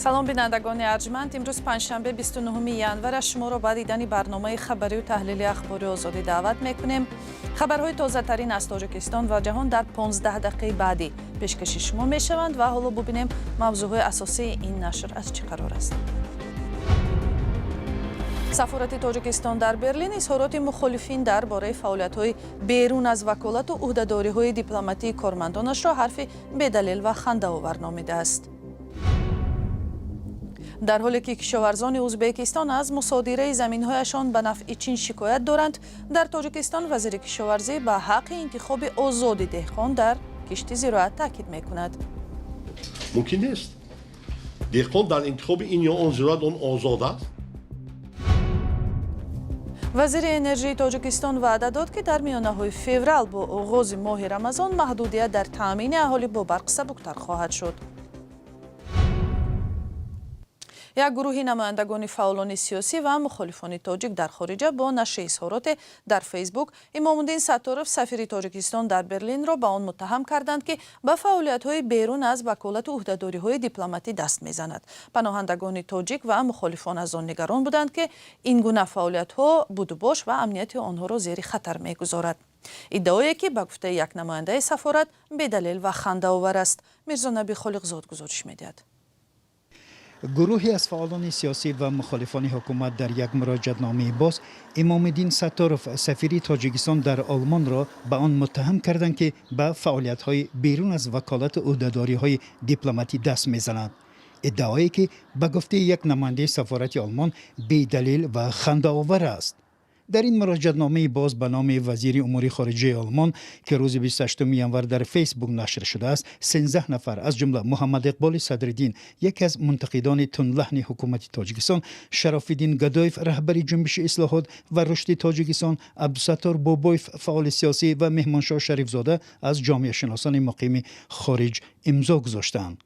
Салом, бинандагони арҷманд. Имрӯз панҷшанбе, 29 январ. Шуморо ба дидани барномаи хабарию таҳлили Ахбори Озодӣ даъват мекунем. Хабарҳои тозатарин аз Тоҷикистон ва ҷаҳон дар 15 дақиқаи баъдӣ пешкаши шумо мешаванд. Ва ҳоло бубинем, мавзӯъҳои асосии ин нашр аз чӣ қарор аст. Сафорати Тоҷикистон дар Берлин изҳороти мухолифин дар бораи фаъолиятҳои берун аз ваколату ӯҳдадориҳои дипломатии кормандонашро ҳарфи бедалел ва хандаовар номидааст. Дар ҳоле ки кишоварзони Ӯзбекистон аз мусодираи заминҳояшон ба нафъи Чин шикоят доранд, дар Тоҷикистон вазири кишоварзӣ ба ҳаққи интихоби озоди деҳқон дар кишти зироат таъкид мекунад. Мумкин нест. Деҳқон дар интихоби ин ё он зироат он озод аст. Вазири энержии Тоҷикистон ваъда дод, ки дар миёнаҳои феврал бо оғози моҳи Рамазон маҳдудият дар таъмини аҳолӣ бо барқ сабуктар хоҳад шуд. Як гурӯҳи намояндагони фаъолони сиёсӣ ва мухолифони тоҷик дар хориҷа бо нашри изҳороте дар Фейсбук Имомуддин Сатторов, сафири Тоҷикистон дар Берлинро, ба он муттаҳам карданд, ки ба фаъолиятҳои берун аз ваколату ӯҳдадориҳои дипломатӣ даст мезанад. Паноҳандагони тоҷик ва мухолифон аз он нигарон буданд, ки ин гуна фаъолиятҳо будубош ва амнияти онҳоро зери хатар мегузорад, иддаое ки, ба гуфтаи як намояндаи сафорат, бедалел ва хандаовар аст. Мирзонаби Холиқзод гузориш медиҳад. Гурӯҳе аз фаъолони сиёсӣ ва мухолифони ҳукумат дар як муроҷиатномаи боз Имомиддин Сатторов, сафири Тоҷикистон дар Олмонро, ба он муттаҳам карданд, ки ба фаъолиятҳои берун аз ваколату ӯҳдадориҳои дипломатӣ даст мезанад, иддаое ки, ба гуфтаи як намояндаи сафорати Олмон, бедалел ва хандаовар аст. Дар ин муроҷиатномаи боз ба номи вазири умури хориҷаи Олмон, ки рӯзи 28 январ дар Фейсбук нашр шудааст, 13 нафар, аз ҷумла Муҳаммад Иқболи Садриддин, яке аз мунтақидони тундлаҳни ҳукумати Тоҷикистон, Шарофиддин Гадоев, раҳбари Ҷунбиши ислоҳот ва рушди Тоҷикистон, Абдусаттор Бобоев, фаъоли сиёсӣ, ва Меҳмоншоҳ Шарифзода аз ҷомеашиносони муқими хориҷ имзо гузоштаанд.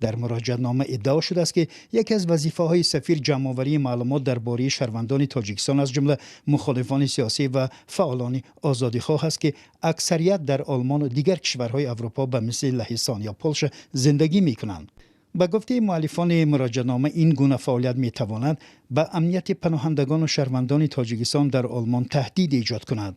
Дар муроҷиатнома иддао шудааст, ки яке аз вазифаҳои сафир ҷамъоварии маълумот дар бораи шаҳрвандони Тоҷикистон, аз ҷумла мухолифони сиёсӣ ва фаъолони озодихоҳ аст, ки аксарият дар Олмону дигар кишварҳои Аврупо, ба мисли Лаҳистон ё Полша, зиндагӣ мекунанд. Ба гуфтаи муаллифони муроҷиатнома, ин гуна фаъолият метавонад ба амнияти паноҳандагону шаҳрвандони Тоҷикистон дар Олмон таҳдид эҷод кунад.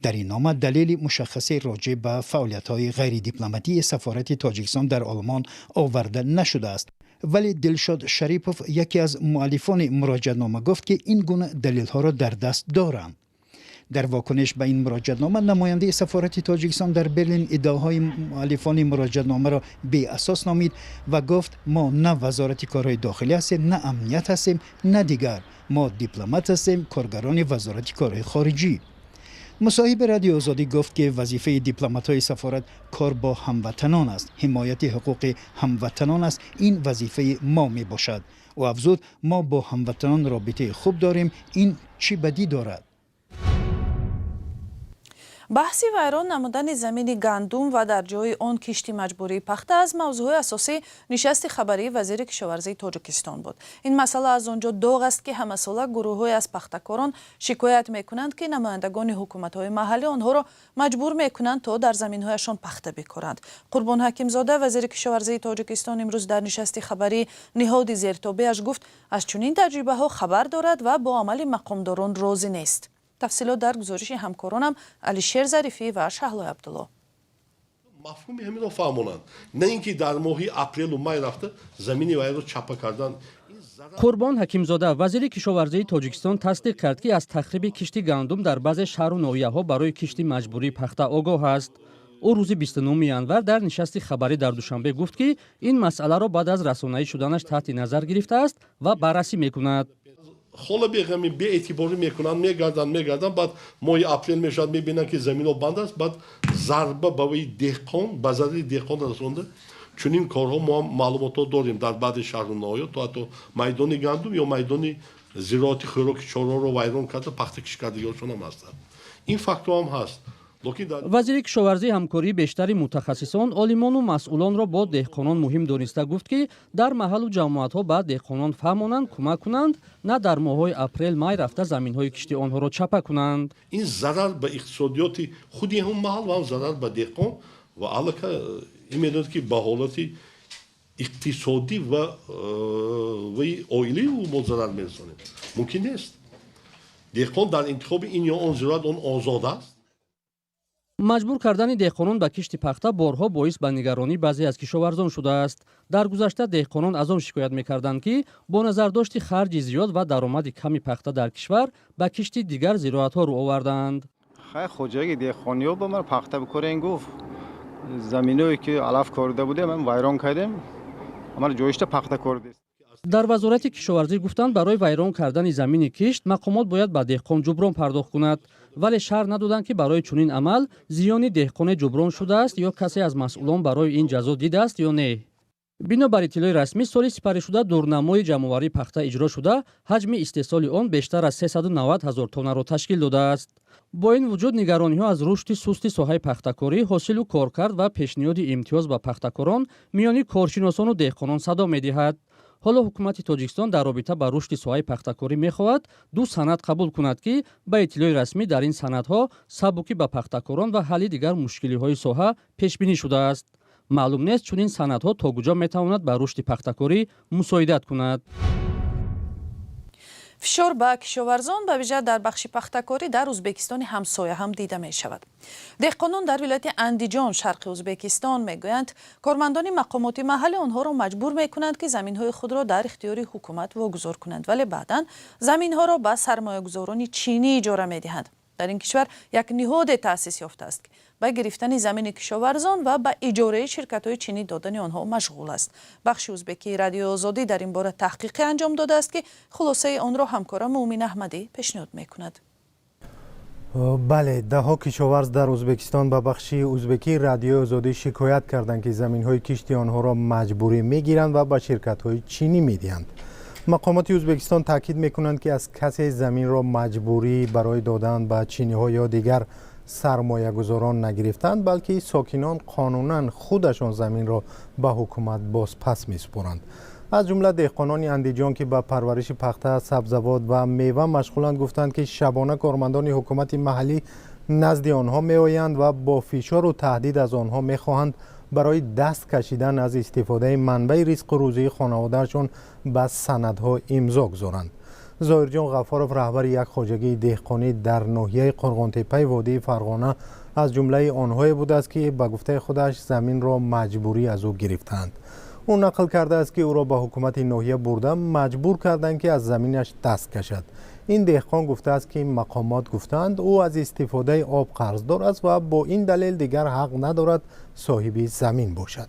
Дар ин нома далели мушаххасе роҷеъ ба фаъолиятҳои ғайридипломатии сафорати Тоҷикистон дар Олмон оварда нашудааст, вале Дилшод Шарипов, яке аз муаллифони муроҷиатнома, гуфт, ки ин гуна далелҳоро дар даст доранд. Дар вокуниш ба ин муроҷиатнома намояндаи сафорати Тоҷикистон дар Берлин иддаоҳои муаллифони муроҷиатномаро беасос номид ва гуфт: «Мо на Вазорати корҳои дохилӣ ҳастем, на амният ҳастем, на дигар. Мо дипломат ҳастем, коргарони Вазорати корҳои хориҷӣ». Мусоҳиби Радиои Озодӣ гуфт, ки вазифаи дипломатҳои сафорат кор бо ҳамватанон аст, ҳимояти ҳуқуқи ҳамватанон аст. «Ин вазифаи мо мебошад», ӯ афзуд. «Мо бо ҳамватанон робитаи хуб дорем. Ин чӣ бадӣ дорад?» Баҳси вайрон намудани замини гандум ва дар ҷои он кишти маҷбурии пахта аз мавзӯъҳои асосии нишасти хабарии вазири кишоварзии Тоҷикистон буд. Ин масъала аз он ҷо доғ аст, ки ҳамасола гурӯҳҳое аз пахтакорон шикоят мекунанд, ки намояндагони ҳукуматҳои маҳаллӣ онҳоро маҷбур мекунанд, то дар заминҳояшон пахта бикоранд. Қурбон Ҳакимзода, вазири кишоварзии Тоҷикистон, имрӯз дар нишасти хабарии ниҳоди зертобеаш гуфт, аз чунин таҷрибаҳо хабар дорад ва бо амали мақомдорон розӣ нест. Тафсилот дар гузориши ҳамкоронам Алишер Зарифӣ ва Шаҳлои Абдулло. Мафҳуми ҳаминро фаҳмонанд, на ин ки дар моҳи апрелу май рафта замини вайро чапа кардан. Қурбон Ҳакимзода, вазири кишоварзии Тоҷикистон, тасдиқ кард, ки аз тахриби кишти гандум дар баъзе шаҳру ноҳияҳо барои кишти маҷбурии пахта огоҳ аст. Ӯ рӯзи 29 январ дар нишасти хабарӣ дар Душанбе гуфт, ки ин масъаларо баъд аз расонаӣ шуданаш таҳти назар гирифтааст ва баррасӣ мекунад. Ҳоло беғами беэътиборӣ мекунанд, мегарданд, мегарданд, баъд моҳи апрел мешавад, мебинанд, ки заминҳо банд аст, баъд зарба ба ваи деҳқон, ба зарари деҳқон расонда. Чунин корҳо мо ҳам маълумотҳо дорем, дар баъди шаҳру ноҳиё то ҳатто майдони гандум ё майдони зироати хӯроки чорворо вайрон карда, пахта кишт кардагиҳошон ҳам ҳастанд. Ин фактҳо ҳам ҳаст. Вазири кишоварзӣ ҳамкории бештари мутахассисон, олимону масъулонро бо деҳқонон муҳим дониста, гуфт, ки дар маҳаллу ҷамоатҳо ба деҳқонон фаҳмонанд, кӯмак кунанд, на дар моҳҳои апрел май рафта заминҳои кишти онҳоро чапа кунанд. Ин зарар ба иқтисодиёти худи ҳам маҳал ва ҳам зарар ба деҳқон ва аллакай ин медонад, ки ба ҳолати Иқтисодӣ ва оилаи ӯ мо зарар мерасонем. Мумкин нест. Деҳқон дар интихоби ин ё он зироат он озод аст. Маҷбур кардани деҳқонон ба кишти пахта борҳо боис ба нигаронии баъзе аз кишоварзон шудааст. Дар гузашта деҳқонон аз он шикоят мекарданд, ки бо назардошти харҷи зиёд ва даромади ками пахта дар кишвар ба кишти дигар зироатҳо рӯ овардаанд. Хай, хоҷагии деҳқониҳо ба ман пахта бикорен гуфт. Заминое ки алаф корида будем, вайрон кардем, амал ҷоишта пахта коридест. Дар Вазорати кишоварзӣ гуфтанд, барои вайрон кардани замини кишт мақомот бояд ба деҳқон ҷуброн пардохт кунад, вале шарҳ надоданд, ки барои чунин амал зиёни деҳқоне ҷуброн шудааст ё касе аз масъулон барои ин ҷазо дидааст ё не. Бино бар иттилои расмӣ, соли сипаришуда дурнамои ҷамъоварии пахта иҷро шуда, ҳаҷми истеҳсоли он бештар аз 390 ҳазор тоннаро ташкил додааст. Бо ин вуҷуд, нигарониҳо аз рушди сусти соҳаи пахтакорӣ, ҳосилу коркард ва пешниҳоди имтиёз ба пахтакорон миёни коршиносону деҳқонон садо медиҳад. Ҳоло ҳукумати Тоҷикистон дар робита ба рушди соҳаи пахтакорӣ мехоҳад ду санад қабул кунад, ки ба иттилои расмӣ дар ин санадҳо сабукӣ ба пахтакорон ва ҳалли дигар мушкилиҳои соҳа пешбинӣ шудааст. Маълум нест, чунин санадҳо то куҷо метавонад ба рушди пахтакорӣ мусоидат кунад. Фишор ба кишоварзон, ба вижа дар бахши пахтакорӣ, дар Ӯзбекистони ҳамсоя ҳам дида мешавад. Деҳқонон дар вилояти Андиҷон, шарқи Ӯзбекистон, мегӯянд, кормандони мақомоти маҳаллӣ онҳоро маҷбур мекунанд, ки заминҳои худро дар ихтиёри ҳукумат вогузор кунанд, вале баъдан заминҳоро ба сармоягузорони чинӣ иҷора медиҳанд. Дар ин кишвар як ниҳоде таъсис ёфтааст, ки ба гирифтани замини кишоварзон ва ба иҷораи ширкатҳои чинӣ додани онҳо машғул аст. Бахши узбекии Радиои Озодӣ дар ин бора таҳқиқе анҷом додааст, ки хулосаи онро ҳамкорам Муъмин Аҳмадӣ пешниҳод мекунад. Бале, даҳҳо кишоварз дар Ӯзбекистон ба бахши узбекии Радиои Озодӣ шикоят карданд, ки заминҳои кишти онҳоро маҷбурӣ мегиранд ва ба ширкатҳои чинӣ медиҳанд. Мақомоти Ӯзбекистон таъкид мекунанд, ки аз касе заминро маҷбурӣ барои додан ба чиниҳо ё дигар сармоягузорон нагирифтанд, балки сокинон қонунан худашон заминро ба ҳукумат бозпас месупоранд. Аз ҷумла деҳқонони Андиҷон, ки ба парвариши пахта, сабзавот ва мева машғуланд, гуфтанд, ки шабона кормандони ҳукумати маҳаллӣ назди онҳо меоянд ва бо фишору таҳдид аз онҳо мехоҳанд барои даст кашидан аз истифодаи манбаи ризқу рӯзии хонаводаашон ба санадҳо имзо гузоранд. Зоҳирҷон Ғафоров, раҳбари як хоҷагии деҳқонӣ дар ноҳияи Қурғонтеппаи водии Фарғона, аз ҷумлаи онҳое будааст, ки ба гуфтаи худаш заминро маҷбурӣ аз ӯ гирифтаанд. Ӯ нақл кардааст, ки ӯро ба ҳукумати ноҳия бурда маҷбур карданд, ки аз заминаш даст кашад. Ин деҳқон гуфтааст, ки мақомот гуфтаанд, ӯ аз истифодаи об қарздор аст ва бо ин далел дигар ҳақ надорад соҳиби замин бошад.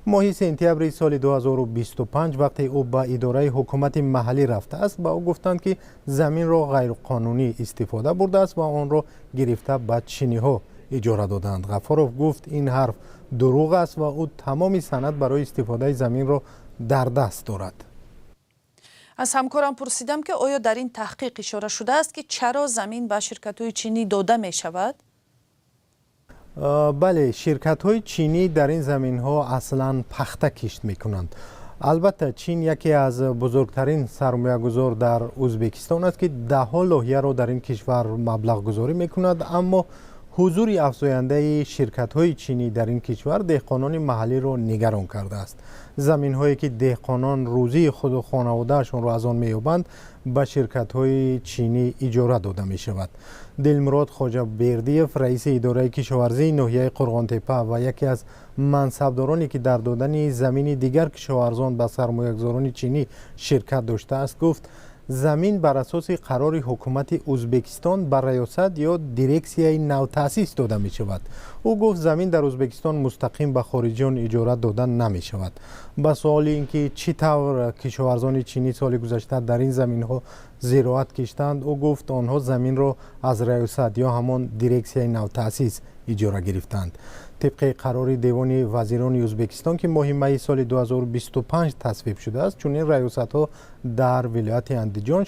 Моҳи сентябри соли 2025, вақте ӯ ба идораи ҳукумати маҳаллӣ рафтааст, ба ӯ гуфтанд, ки заминро ғайрқонунӣ истифода бурдааст ва онро гирифта ба чиниҳо иҷора додаанд. Ғафоров гуфт, ин ҳарф дурӯғ аст ва ӯ тамоми санад барои истифодаи заминро дар даст дорад. Аз ҳамкорам пурсидам, ки оё дар ин таҳқиқ ишора шудааст, ки чаро замин ба ширкатҳои чинӣ дода мешавад? Бале, ширкатҳои чинӣ дар ин заминҳо аслан пахта кишт мекунанд. Албатта, Чин яке аз бузургтарин сармоягузор дар Ӯзбекистон аст, ки даҳҳо лоҳияро дар ин кишвар маблағгузорӣ мекунад, аммо ҳузури афзояндаи ширкатҳои чинӣ дар ин кишвар деҳқонони маҳаллиро нигарон кардааст. Заминҳое ки деҳқонон рӯзии худу хонаводаашонро аз он меёбанд, ба ширкатҳои чинӣ иҷора дода мешавад. Дилмурод Хоҷабердиев, раиси идораи кишоварзии ноҳияи Қурғонтеппа ва яке аз мансабдороне, ки дар додани замини дигар кишоварзон ба сармоягузорони чинӣ ширкат доштааст, гуфт, замин бар асоси қарори ҳукумати Ӯзбекистон ба раёсат ё дирексияи навтаъсис дода мешавад. Ӯ гуфт, замин дар Ӯзбекистон мустақим ба хориҷиён иҷора дода намешавад. Ба суоли ин ки чӣ тавр кишоварзони чинӣ соли гузашта дар ин заминҳо зироат киштанд, ӯ гуфт, онҳо заминро аз раёсат ё ҳамон дирексияи навтаъсис иҷора гирифтанд. Тибқи қарори Девони вазирони Ӯзбекистон, ки моҳи майи соли 2025 тасвиб шудааст, чунин раёсатҳо дар вилояти Андиҷон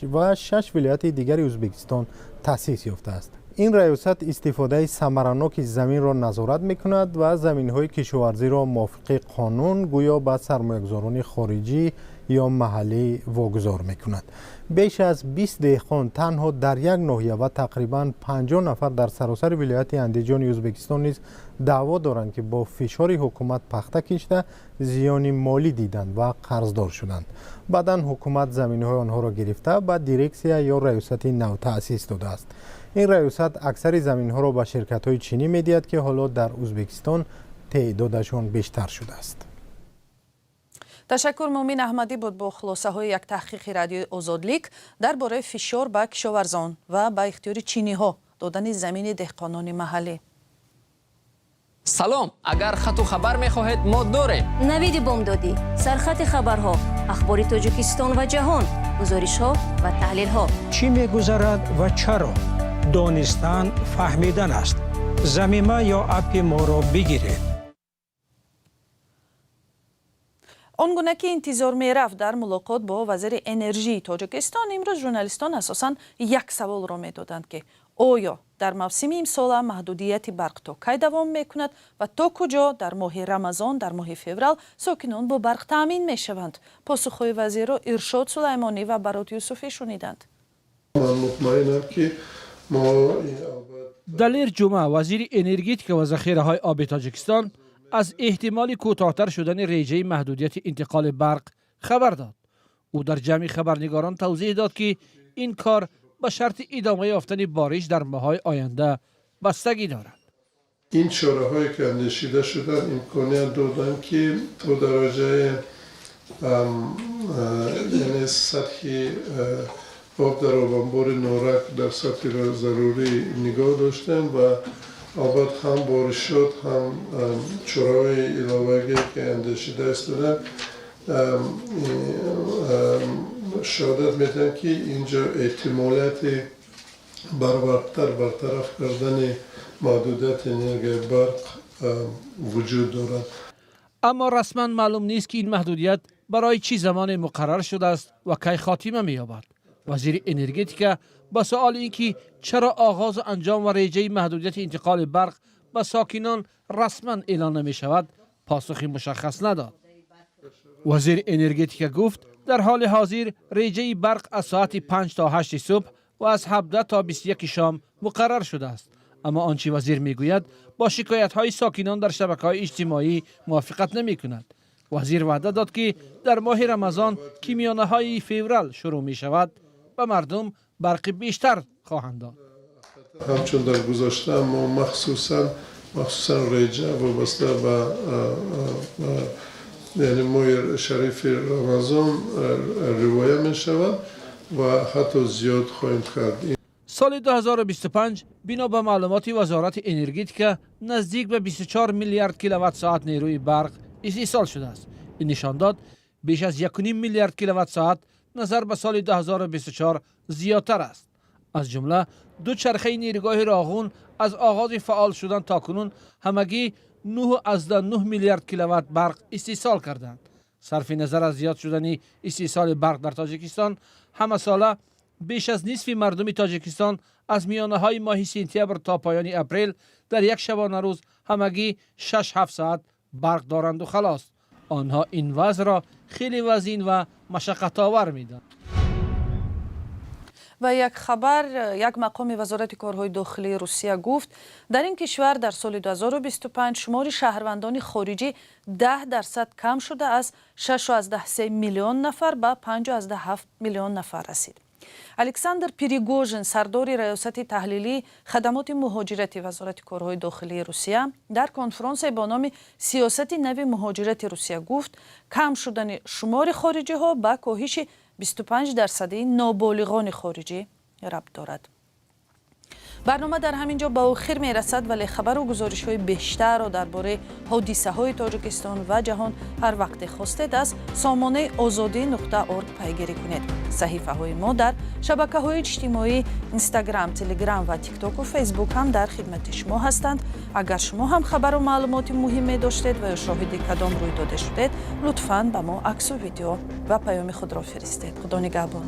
ва шаш вилояти дигари Ӯзбекистон таъсис ёфтааст. Ин раёсат истифодаи самараноки заминро назорат мекунад ва заминҳои кишоварзиро мувофиқи қонун гӯё ба сармоягузорони хориҷӣ ё маҳаллӣ вогузор мекунад. Беш аз 20 деҳқон танҳо дар як ноҳия ва тақрибан 50 нафар дар саросари вилояти Андиҷони Ӯзбекистон низ даъво доранд, ки бо фишори ҳукумат пахта кишта зиёни молӣ диданд ва қарздор шуданд. Баъдан ҳукумат заминҳои онҳоро гирифта ба дирексия ё раёсати навтаъсис додааст. Ин раёсат аксари заминҳоро ба ширкатҳои чинӣ медиҳад, ки ҳоло дар Ӯзбекистон теъдодашон бештар шудааст. Ташаккур. Муъмин Аҳмадӣ буд бо хулосаҳои як таҳқиқи Радиои Озодлик дар бораи фишор ба кишоварзон ва ба ихтиёри чиниҳо додани замини деҳқонони маҳаллӣ. Салом, агар хату хабар мехоҳед, мо дорем. Навиди бомдодӣ, сархати хабарҳо, ахбори Тоҷикистон ва ҷаҳон, гузоришҳо ва таҳлилҳо. Чӣ мегузарад ва чаро? Донистан фаҳмидан аст. Замима ё аппи моро бигиред. Он гуна ки интизор мерафт, дар мулоқот бо вазири энержии Тоҷикистон имрӯз журналистон асосан як саволро медоданд, ки оё дар мавсими имсола маҳдудияти барқ то кай давом мекунад ва то куҷо дар моҳи Рамазон, дар моҳи феврал, сокинон бо барқ таъмин мешаванд. Посухҳои вазирро Иршод Сулаймонӣ ва Барот Юсуфӣ шуниданд. Ман мутмаинам, ки мо Далер Ҷума, вазири энергетика ва захираҳои оби Тоҷикистон, аз эҳтимоли кӯтоҳтар шудани реҷаи маҳдудияти интиқоли барқ хабар дод. Ӯ дар ҷамъи хабарнигорон тавзеҳ дод, ки ин кор ба шарти идома ёфтани бориш дар моҳҳои оянда бастагӣ дорад. Ин чораҳое ки андешида шуданд, имконият доданд, ки то дараҷаи, яъне сатҳи об дар обанбори Норак дар сатҳи зарурӣ нигоҳ доштем ва албат ҳам боришот, ҳам чораҳои иловагие ки андешида истоданд, шаҳодат медиҳанд, ки инҷо эҳтимолияти барвақттар бартараф кардани маҳдудияти энергияи барқ вуҷуд дорад. Аммо расман маълум нест, ки ин маҳдудият барои чӣ замоне муқаррар шудааст ва кай хотима меёбад. Вазири энергетика ба суоли ин ки чаро оғозу анҷом ва реҷаи маҳдудияти интиқоли барқ ба сокинон расман эълон намешавад, посухи мушаххас надод. Вазири энергетика гуфт, дар ҳоли ҳозир реҷаи барқ аз соати 5 то 8 субҳ ва аз 17 то 21 шом муқаррар шудааст. Аммо он чи вазир мегӯяд, бо шикоятҳои сокинон дар шабакаҳои иҷтимоӣ мувофиқат намекунад. Вазир ваъда дод, ки дар моҳи Рамазон, ки миёнаҳои феврал шурӯъ мешавад, ба мардум барқи бештар хоҳанд дод. Ҳамчун дар гузашта мо махсусан реҷа вобаста ба, яъне, моҳи шарифи Рамазон ривоя мешавад ва ҳатто зиёд хоҳем кард. Соли 2025, бино ба маълумоти Вазорати энергетика, наздик ба 24 миллиард киловатт-соат нерӯи барқ истеҳсол шудааст. Ин нишондод беш аз 1,5 миллиард киловатт-соат назар ба соли 2024 зиёдтар аст. Аз ҷумла ду чархаи нерӯгоҳи Роғун аз оғози фаъол шудан то кунун ҳамагӣ 9,9 миллиард киловатт барқ истеҳсол карданд. Сарфи назар аз зиёд шудани истеҳсоли барқ дар Тоҷикистон, ҳамасола беш аз нисфи мардуми Тоҷикистон аз миёнаҳои моҳи сентябр то поёни апрел дар як шабонарӯз ҳамагӣ 6-7 соат барқ доранду халос. Онҳо ин вазъро хеле вазин ва машаққатовар медонанд. Ва як хабар: як мақоми Вазорати корҳои дохилии Русия гуфт, дар ин кишвар дар соли 2025 шумори шаҳрвандони хориҷӣ 10% кам шуда, аз 6,3 миллион нафар ба 5,7 миллион нафар расид. Александр Перегожин, сардори раёсати таҳлилии хадамоти муҳоҷирати Вазорати корҳои дохилии Русия, дар конфронсия бо номи «Сиёсати нави муҳоҷирати Русия» гуфт, кам шудани шумори хориҷиҳо ба коҳиши 25 дарсадии ноболиғони хориҷӣ рабт дорад. Барнома дар ҳамин ҷо ба охир мерасад, вале хабару гузоришҳои бештарро дар бораи ҳодисаҳои Тоҷикистон ва ҷаҳон ҳар вақте хостед аз сомонаи озодӣ.орг пайгирӣ кунед. Саҳифаҳои мо дар шабакаҳои иҷтимоӣ, Инстаграм, Телеграм ва Тиктоку Фейсбук ҳам дар хидмати шумо ҳастанд. Агар шумо ҳам хабару маълумоти муҳиме доштед ва ё шоҳиди кадом рӯйдоде шудед, лутфан ба мо аксу видео ва паёми худро фиристед. Худо нигаҳбон.